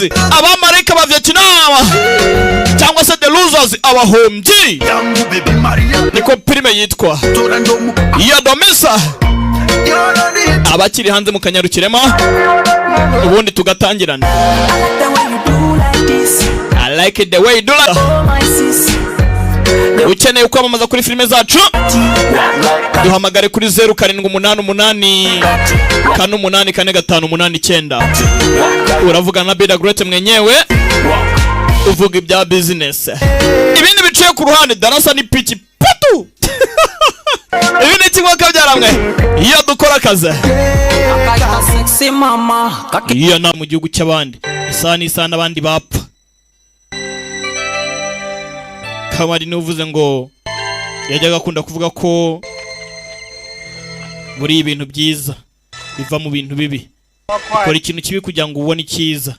Warriors, abamarayika ba Vietnam, cyangwa se The Losers, abahombyi, niko filime yitwa ya Domesa. Abakiri hanze mukanyarukiremo, ubundi tugatangirana. I like it the way you do like. Ukeneye kwamamaza kuri filime zacu, duhamagare kuri 0788484589. Uravugana na Bida Great mwenyewe, uvuga ibya business, ibindi biciye ku ruhande. Darasa ni piki patu, ibi ni kimwe kabyaramwe iyo dukora akazi. Sexy mama. Iyo nta mu gihugu cy'abandi, isaha n'isaha n'abandi bapfa. Kamari niwe uvuze ngo yajyaga akunda kuvuga ko buri ibintu byiza biva mu bintu bibi. Kora ikintu kibi kugira ngo ubone icyiza.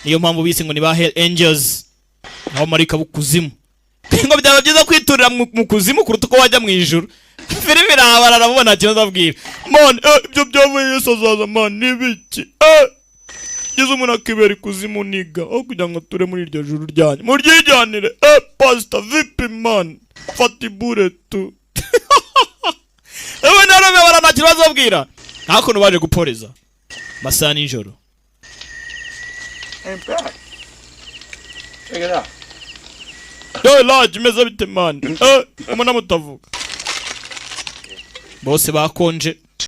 Niyo mpamvu bise ngo ni ba Hell Angels, aho marayika b'ukuzimu. Ngo byaba byiza kwiturira mu kuzimu kuruta uko wajya mu ijuru. Filime irabara, arabubona, nta kibazo abwira. Man, ibyo byavuye, Yesu azaza, man, ni biki? Gize umuntu akibera ikuzimu niga aho kugira ngo ature muri iryo juru ryanyu, muryijyanire. Pastor, vipi man? Fata ibure tu. Ewe narume bara, nta kibazo abwira. Nta kuntu baje guporeza masaha nijoro. Ain't bad. Check it out. Yo Laje, imeze bite man? Umuna mutavuga bose bakonje.